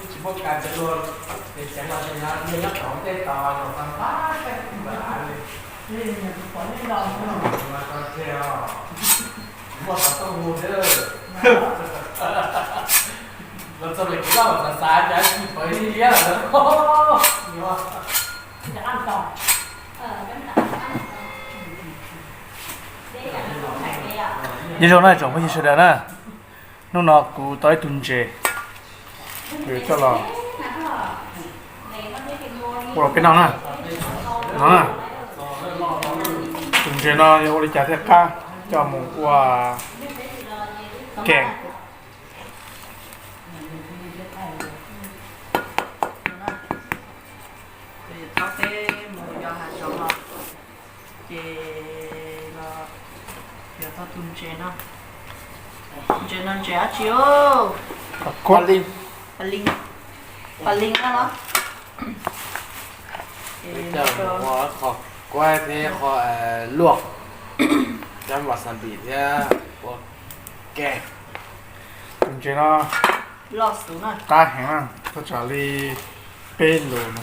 Tsis muaj kas ces luag, ces ceev los ces nyob, luag nyob qaum tej tos luag fab fab tej npam li. Muaj xov tooj mus thiab. Los txog lawm ces koj xav xav cas tsis pom ib liab lawm. Nyob zoo na tsoom phooj ywg sawv daws na, hnub no kuv tau ib tug ntses, kuv yuav coj los ua rau peb noj na. No na, tus ntses no yuav ua li cas thiaj qab coj mus ua kees. Thaub peb mus yos hav zoov los ces los yuav tau tus ntses no. Ntses no ntses dab tsi os? Paliv, paliv no los. Qhov kuaib thiab qhov luaj, cov wasabi thiab ua kees. Tus ntses no qab heev na, thaj tsam li peb lus no.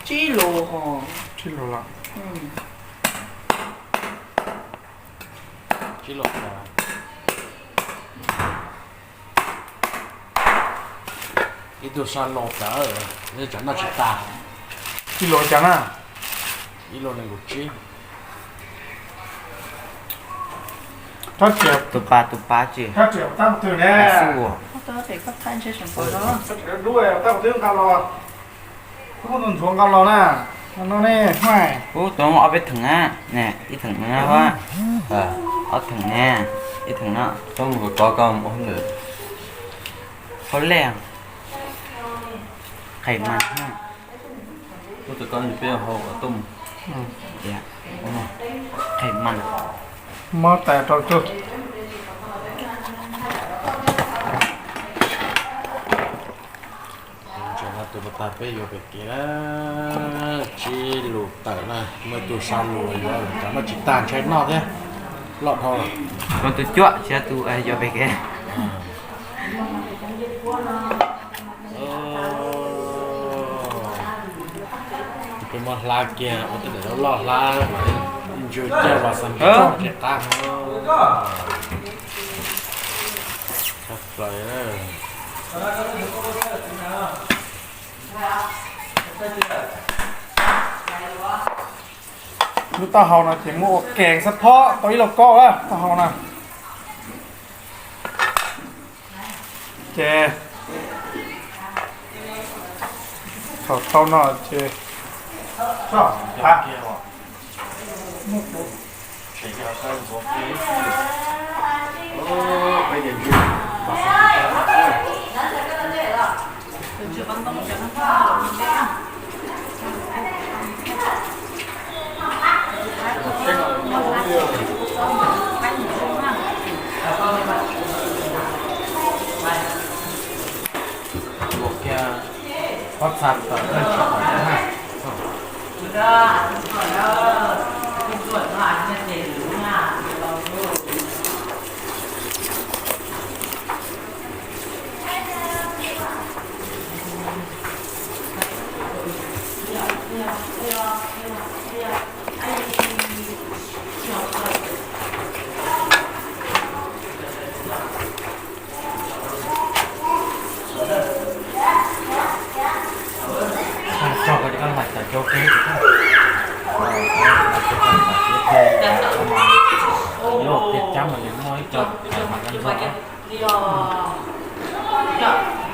Tsib lus, tsib lus los. Tsib lus. Ib tug sab laug tawm, tsam noj tsis tas. Ib lus cas na? Ib lus nees nkaum tsib. Tus pas, tus pas tsis, tab mus twg ne? Dub tab mus twg nqa los? Wb muab tus ntxhuav nqa los na. No ne, hmai. Ub, tus ob peb theem na, ne ib theem na, ob theem ne, ib theem no. Tov kov koj ua hauj lwm, hauj lwm, qhais mas, qhais mas, muab tais rau tug. Tus pas tas peb yuav pem kev na, tsib lus tawm na, muaj ib tug sab lus yuav, tsam noj tsis tag ntshai noj thiab. Loj dhau lawm. Muaj tus cuaj tsis yog tus yuav pem kev. Peb muab hlab kiag ua tej daim loj loj hlab, ntsw caj los xam pib tsis qab. Tshaj plaws. Lub taub hau no ces muab ua kees xab phob tau ib lauj kaub lawm taub hau no. Ces thaum tau no ces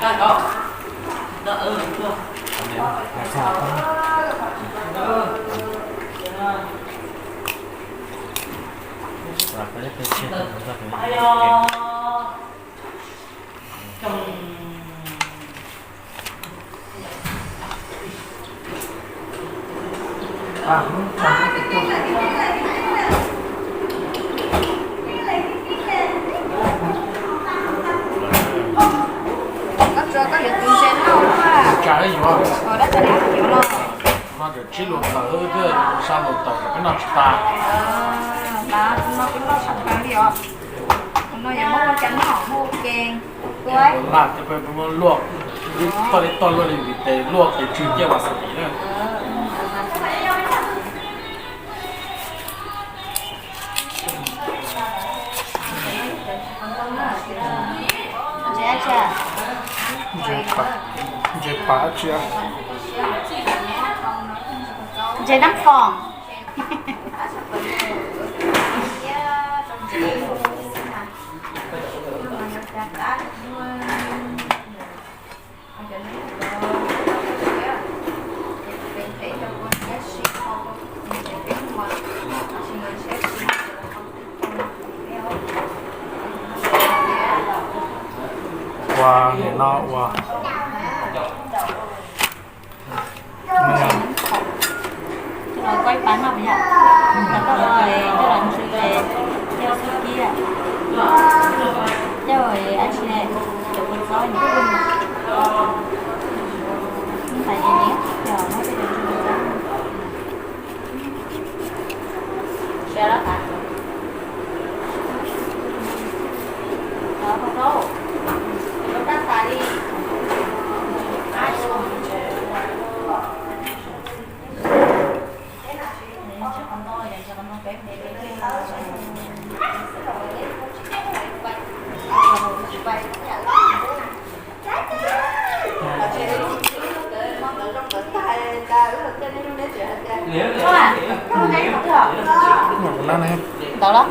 Koj tsuav koj yuav tus ntses noj a? Dab tsi yuav los? No tseem tsib luas tawm thiab, xya luas tawm peb noj tsis tas. Mas no peb noj tsis tas li os. No yuav muab ua cas noj, muab ua ke? Ua laj thiab peb muab luaj, toj li toj luaj li vim tes luaj tes tsw ciaj mas xav tim na. Ntses pam dab tsi? Ntses nab foom. Ua nim no ua. Coj los koj ib pab noj puas yog? Los koj ua coj los ntsw, coj xub kib, coj dab tsi, cov kua txob, ntxhais, Ntawd los.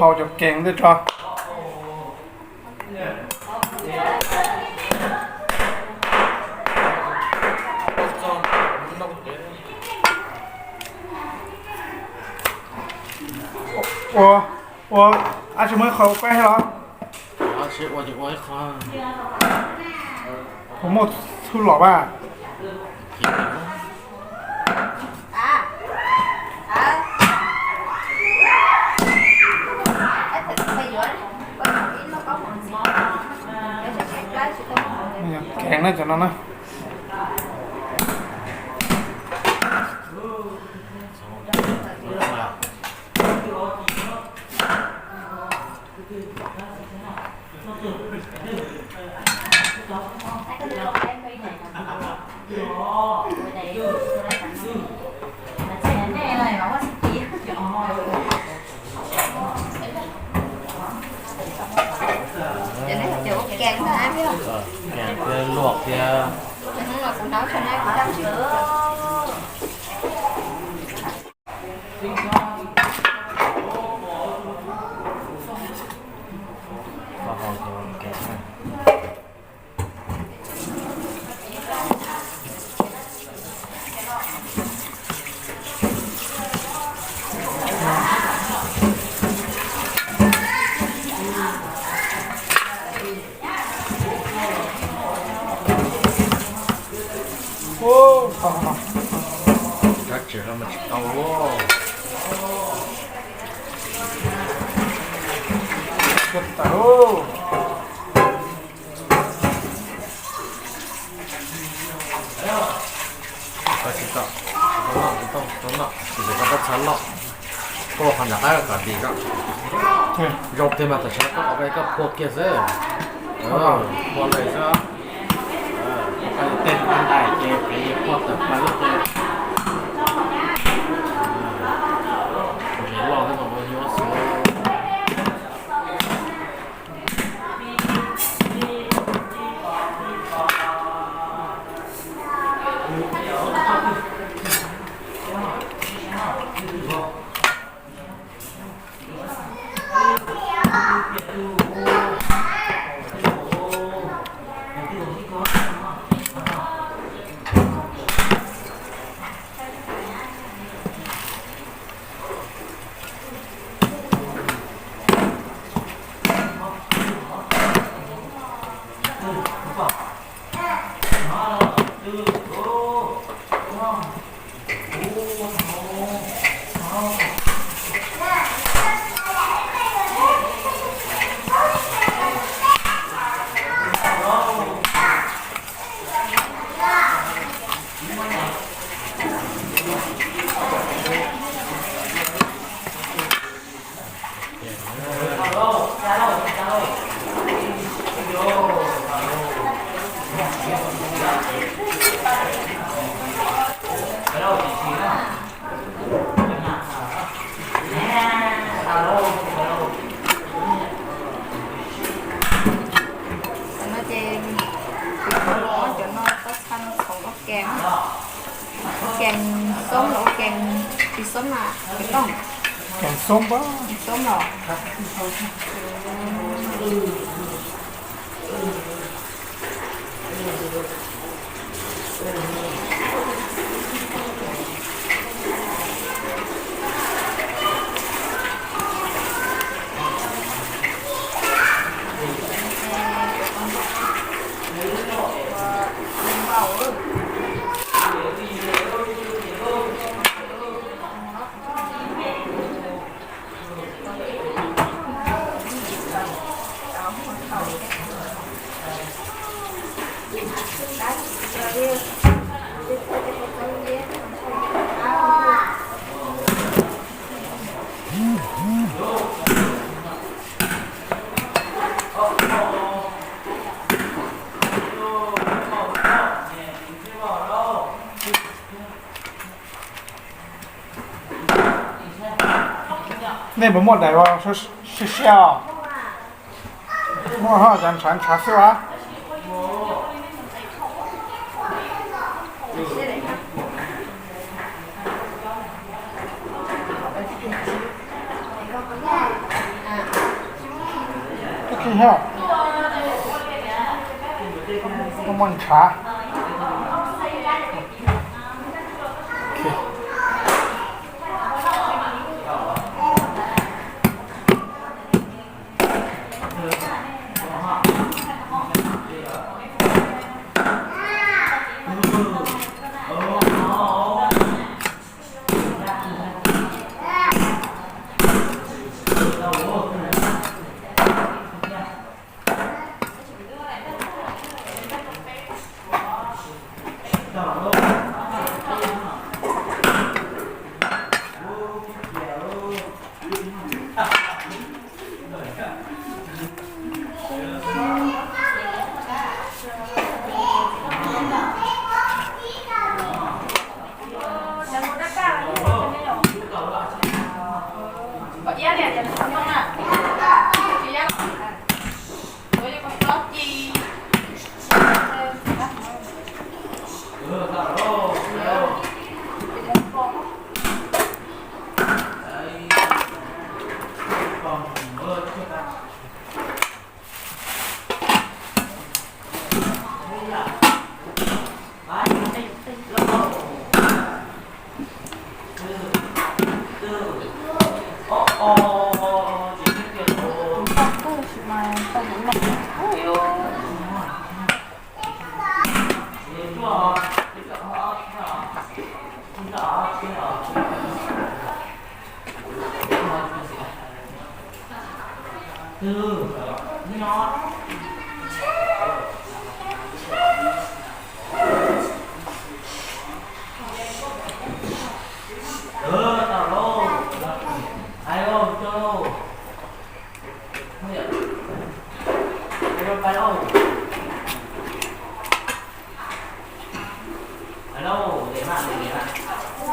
Hau cov kees ntej tso. Ua, ua, ab tsis muaj ib qho ua peb los? Puas muaj txhuj lom mas? Kees na cov no na. Luaj thiab. Ua, tsis tau. Tsis tau. Tsis tau noj, tsis tau noj, tsis tau noj, tsis tau koj txhab loj. Koj qhov nram qab kom dim ko. Zoo tiag mas tam sim no koj qhov ko koj phua kiag xwb. Phua lawm xwb. Tej ntais ces phev phua tawm plaws lub qe. Tus loj thiab mas ua nyuaj xwb. Tam no ces kuv muab cov no txhob txhab no txhoov ua kees, ua kees xoob los ua kees tsis xoob na, kees tooj, kees xoob, kees xoob los. Nej puas muaj daim ua siab siab os? Muaj ho, cov ntshav ntshav xwb as. Muaj ntshav.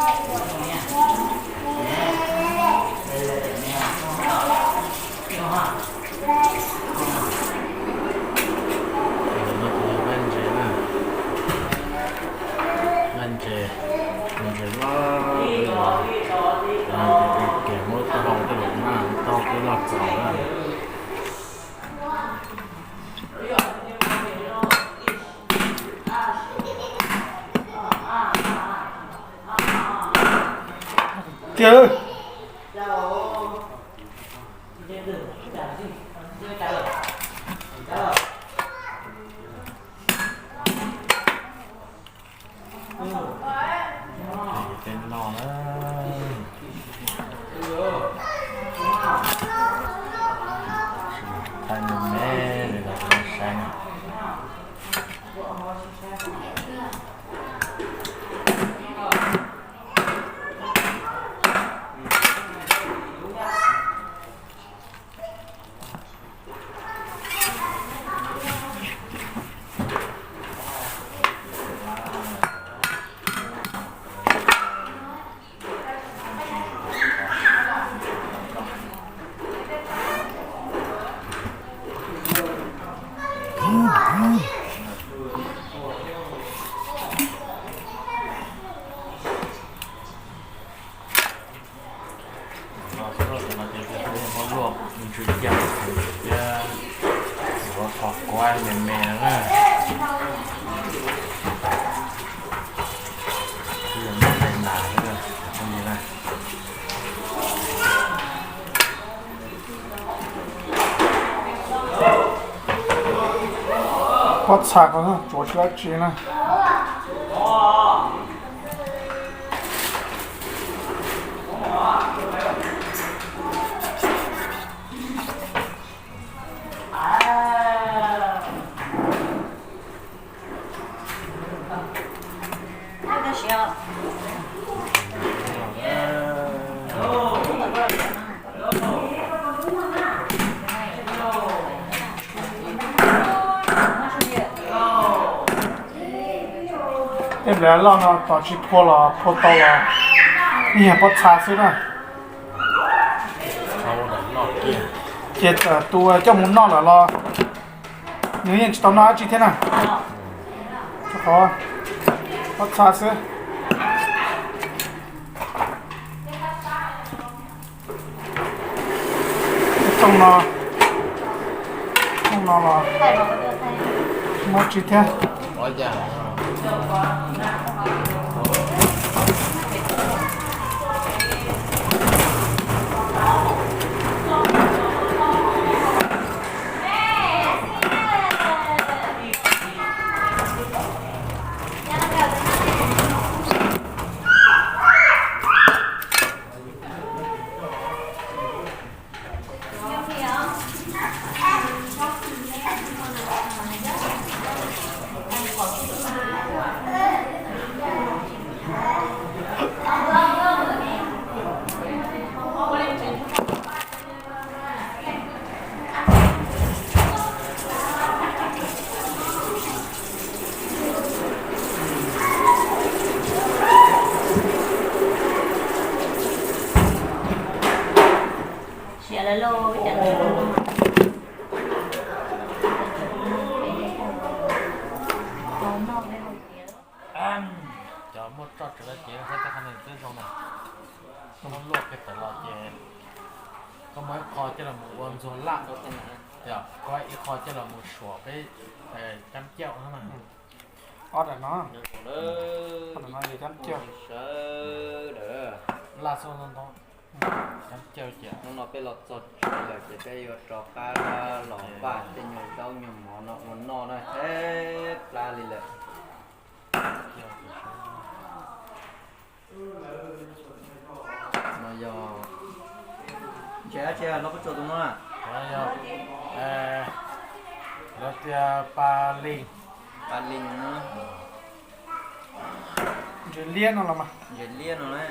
Vaj ntses na, vaj ntses, ntses loj li los, ces muab taub hau coj los na, taub hau twb loj txaus na. Tiag. Tej no na, thaij me me li los saib na. Los xwb no ces muab luaj ntsw cia thiab, ua qhov kuav me me no na. Twb yog me me nas xwb, phooj ywg na. Pob txha ko tsuav tsis dab tsi na. Tej nplawv loj no tos tsis phua los phua tau los yeej yog pob txha xwb na. Ces txawm tus coj mus noj lawm los nws yeej tsis tau noj dab tsi thiab na. Rau qhov pob txha xwb. Thooj no, thooj no los tsis muaj tsi thiab. Cov muaj txoj tsawv lawm ces saib tej qhov no twb zoo na. Koj muab luaj kiag tawm los ces koj muab ib qho coj los mus ua ntxuag laj, koj ib qho coj los mus suam peb cab cauj no na. Ob daim no, ob daim no yog cab cauj. Laj xub ntoo, cab cauj ces hnub no peb los txog tsev lawm ces peb yuav rov qab los npaj tej nyuag zaub nyuag mov no ua noj na, theb plab li lawm. No yog ntses dab tsi los koj tsuas tus no na? Lawv tias pa lis. Pa lis no. Ntses liab no los mas. Ntses liab no na,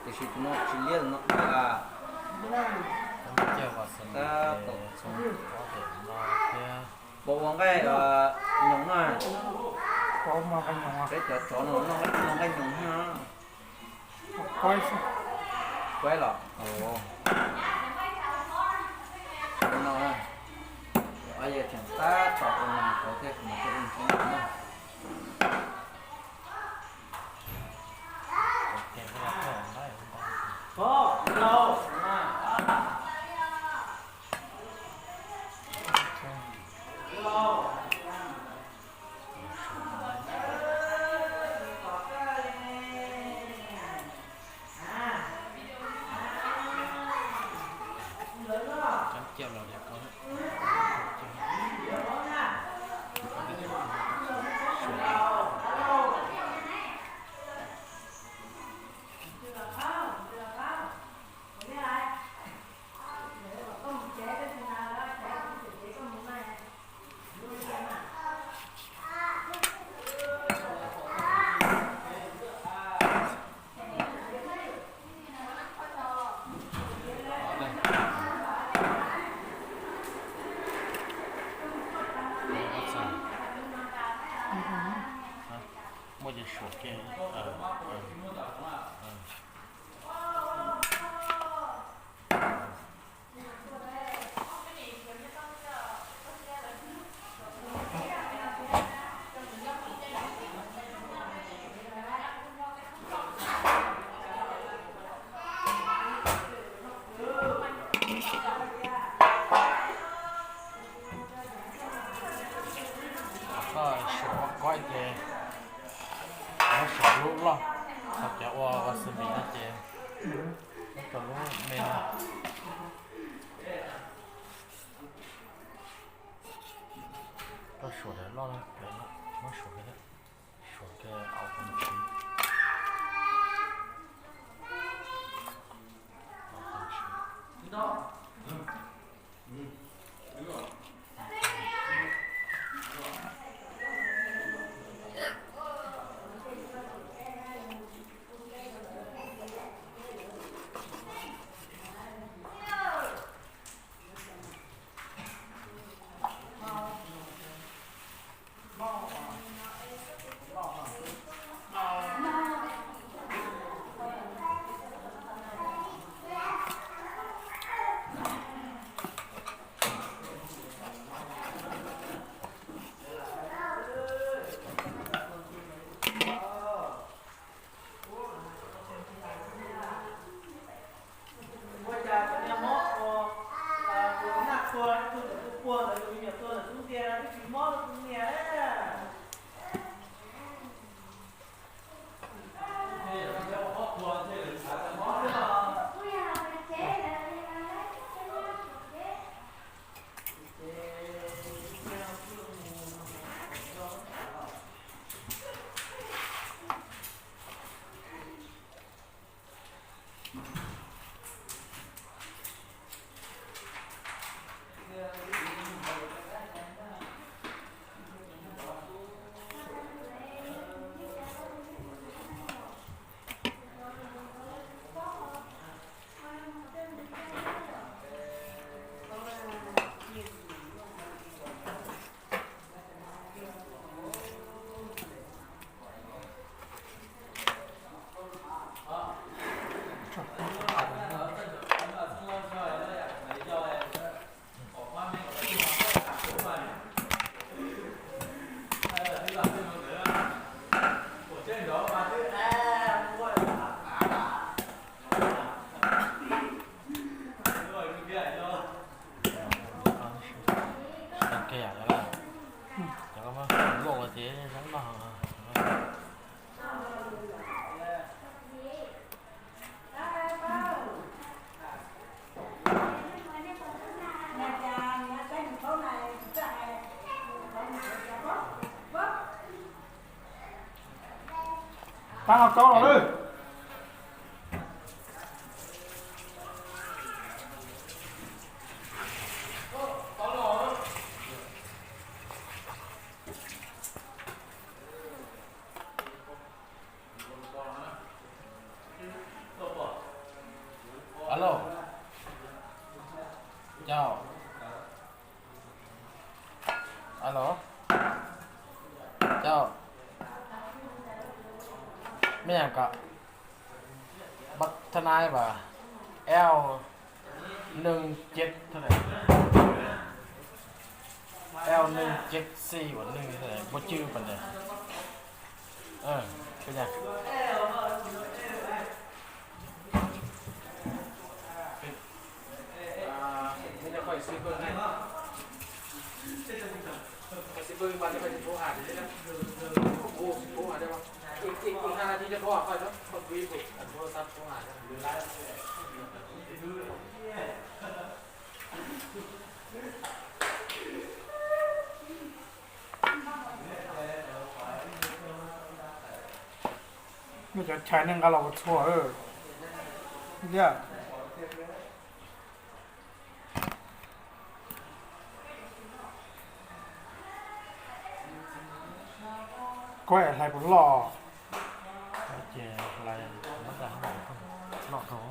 tiam sis tus no tsis liab, tus no tab tom txhoov. Puas ua nqaij nyoos na? Peb cov tsov no noj nqaij nyoos na. Kuaib los? Ua no, ob yawg tseem tab tom ua no, kuv thiaj mus ua ib ntsis no. Muaj ces suam kiag. Koj suam ua koib ces muab suam lub loj, ho cov ua ua xwb ntawd ces muab rau lub me no. Koj suam lub loj, muab suam kiag, suam kiag au kom ntshiv. Ua cas cov niag mob uas tus naj tua tus ntawm tus puag ntawd tus me nyuam tua ntawm xub ntiag twb tsis mob rau tus niag. Cov koj muab loj los ces zoo noj. Pab no rau los lawm. Alo. Cau. Alo. Cau. Mej nyam kom. Bác Thái Lai bảo L năm chín thôi này. L năm chín C của Ninh thôi này, mua chữ vào này. Ờ, cái nhà. Nej cov chais nej nqa los ua txhua thiab. Koj hlais puas loj? Ces hlais, loj dhau, loj dhau,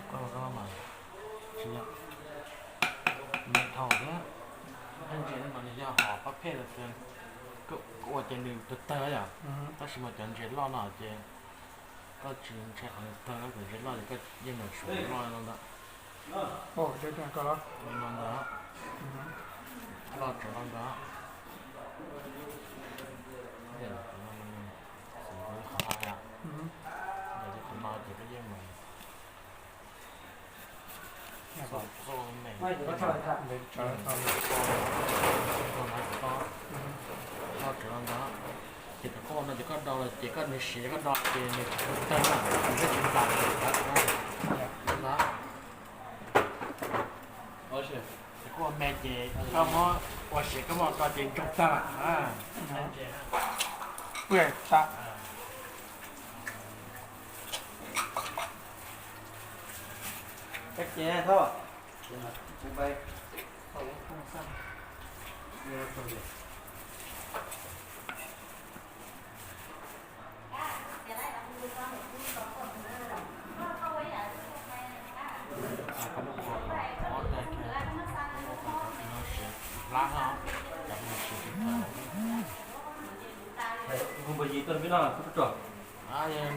koj mas tsis yog me dhau thiab. Ntses no mas nws yog hom pab phem los, ua ces nws tawg tawg yom. Tab sis mas cov ntses loj no ces koj tsis ntshai qhov nws tawg, koj ntses loj ces koj yeej meem suav loj no ntag. Li no ntag, loj tsuav no ntag. Xov no ces koj yeej meem loj tsuav no ntag. Ces thaum koj ua no ces koj do, ces koj nws siav koj do ces nws tawg na, nws tsis tas ntag. Ces koj ua me ces koj muab ua siav koj muab do ces ntsoog tag.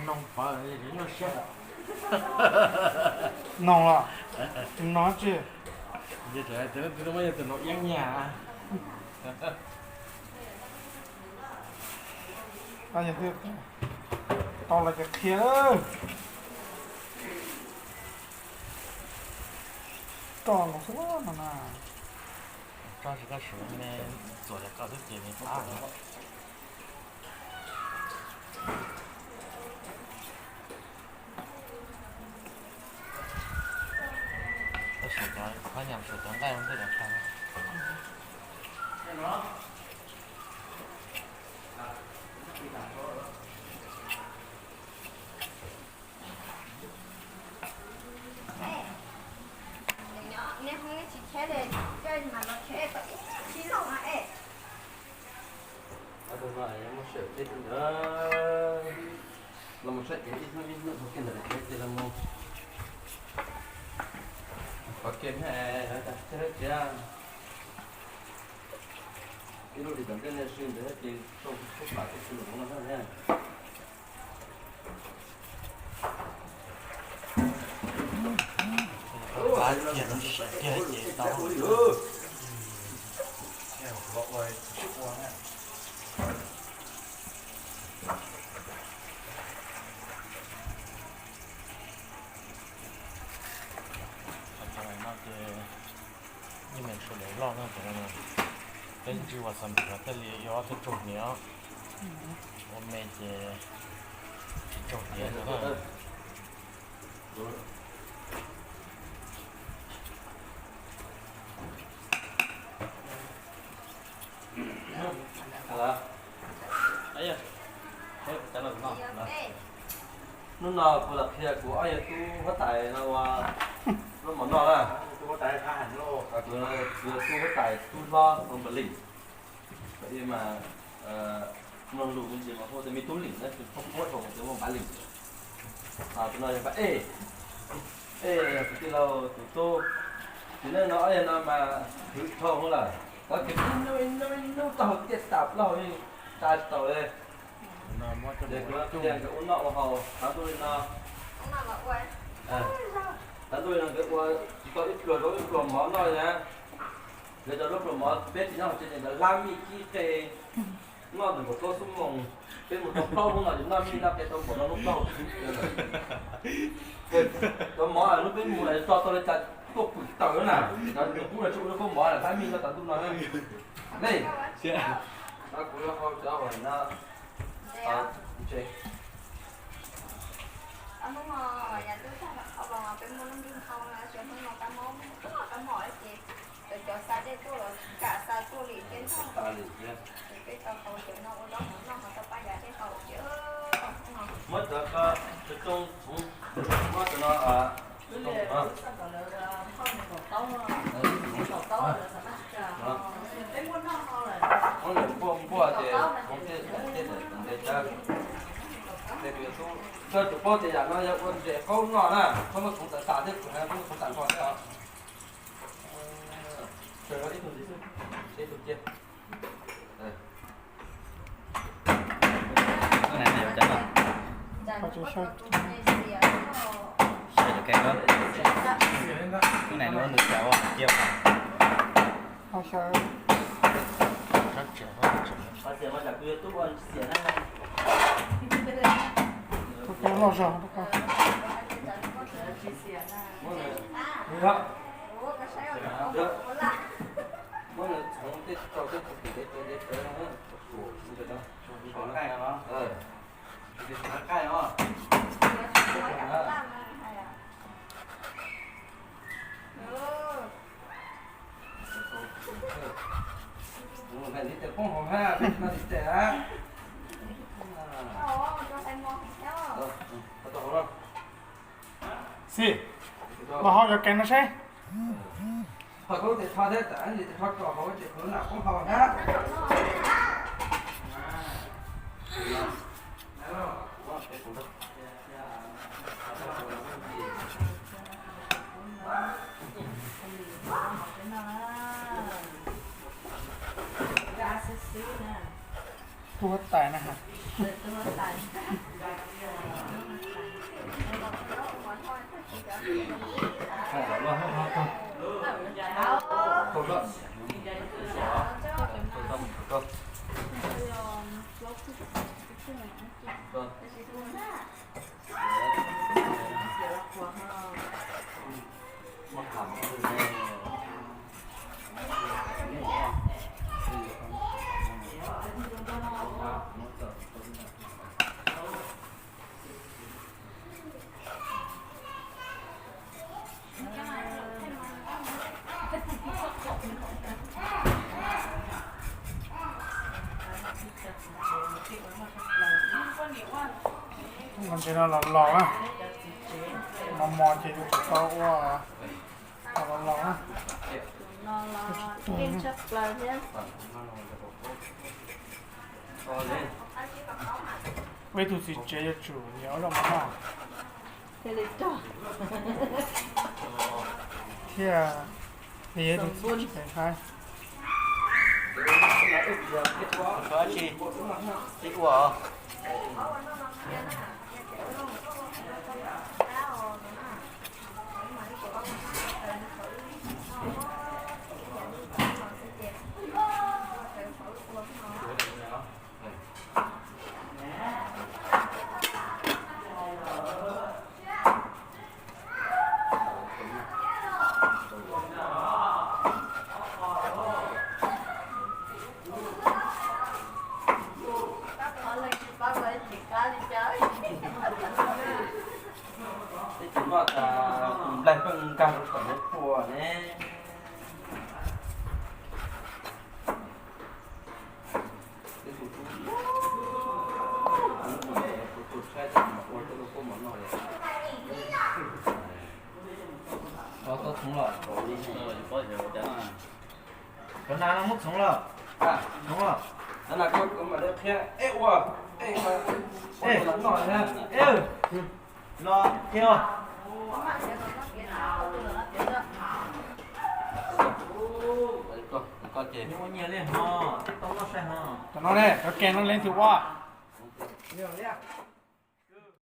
Noog pawv, noog los, no tsis, tus no yeej nyag. Tau los ces qhia, roj los xwb no na. Roj tsis tau siv me, txuas li koj xwb ces me pab. Tab sis cov, kuv pab nyas suav cov nqaij ua ntej cov qhov. Los mus saib ces ib hnub ib hnub ua kiag ntawm lawv ces los mus qhov kiag thiab lawv tas thiab lawv tias ib lub hlis tom ntej nej sib ntawd ces tau kuv pam tej txhua lus no thiab. Kiag no siav kiag ces tau. Cov no ces yeej meem suav daim loj no, cov no peb ntsij ua xam mas thiaj li yuav ob tug tsaug hniav, ua me ces tsis tsaug hniav no na. Hnub no kuv los qhia kuv ob yawg tub huab tais no ua lub mov noj na. Kuv yawg tub huab tais tub hlob Npam Lim, mas mloog lus me ntsis mas hu tias me tub Lim na, tus phob phob dhau tias hu Npam Lim. Tus no yog Npam Ej, ej kwv tij laug tus tub, tus neeg no ob yawg no mas hwm dhau lawm, kov kiag ib hnub ib hnub ib hnub taub hau tiaj tas plaub hau yeej tsa tsis taus li. Ces kuv tias nkawd ua noj ua haus tav ntuj li no, tav ntuj li no nkawd ua tsis tau ib pluag zaub ib pluag mov noj li na. Nkawd cov zaub pluag mov peb tsis nyob hauv tsev ces nkawd hlab mij kib qe noj ntawm nkaum plaub xuab moos. Peb mus tau plaub hnub no ces noj mij noj qe tau npaum no lub plaub hau. Cov mov lub peb mus tso tau li cas tuaj pwm tawm na. Cov tus qub no tsis ua lub khaub mov hlab mij noj tav ntuj no. Kuv yuav hau cov uas no. Muab cov ko, cov ko, muab cov no, muab npua npua ces tej tej ntawd cas. Ces kuv yuav tub, koj tsum paub tias yam no yog ua ntses qaub noj na, txhob muab khoov tas tas thiab, kuv hais muab khoov tas nkaus thiab os. Ib tug ntxiv xwb, ib tug cia. Lub neej no ua ntu xiam ua cia. Tus peb loj zog. Muab nws txhoov tej tau tej tus tim ntev ntev tawv no, txhoov qaij os. Tus ntawm li tes poob hauv hab, peb tsis noj li tes a. Xib, los hau cov kees no seb. Qhov koj tes tho thiab tas li tes tho tso hauv ces kuv lam poob hau hab. Tub huab tais na has. Ntses no los los na, mos mos ces yuav tsum tau ua los los na. Ua ib tug txiv tsev yuav tsum nyiam ua zaub mov noj thiab. Yog tus txiv tsev hab. Tsis ua. Tsis muaj tas nplaig pheej nkag rau tom lub pua ne. Tau txhoov los? Cov nas no muab txhoov los? Txhoov los? Cov nas koj mam li qhia, ej ua, ej, ej, no qhia. Ua nyias li ho, tau noj sai ho. Cov no ne, cov kees no leej twg ua? Yog li.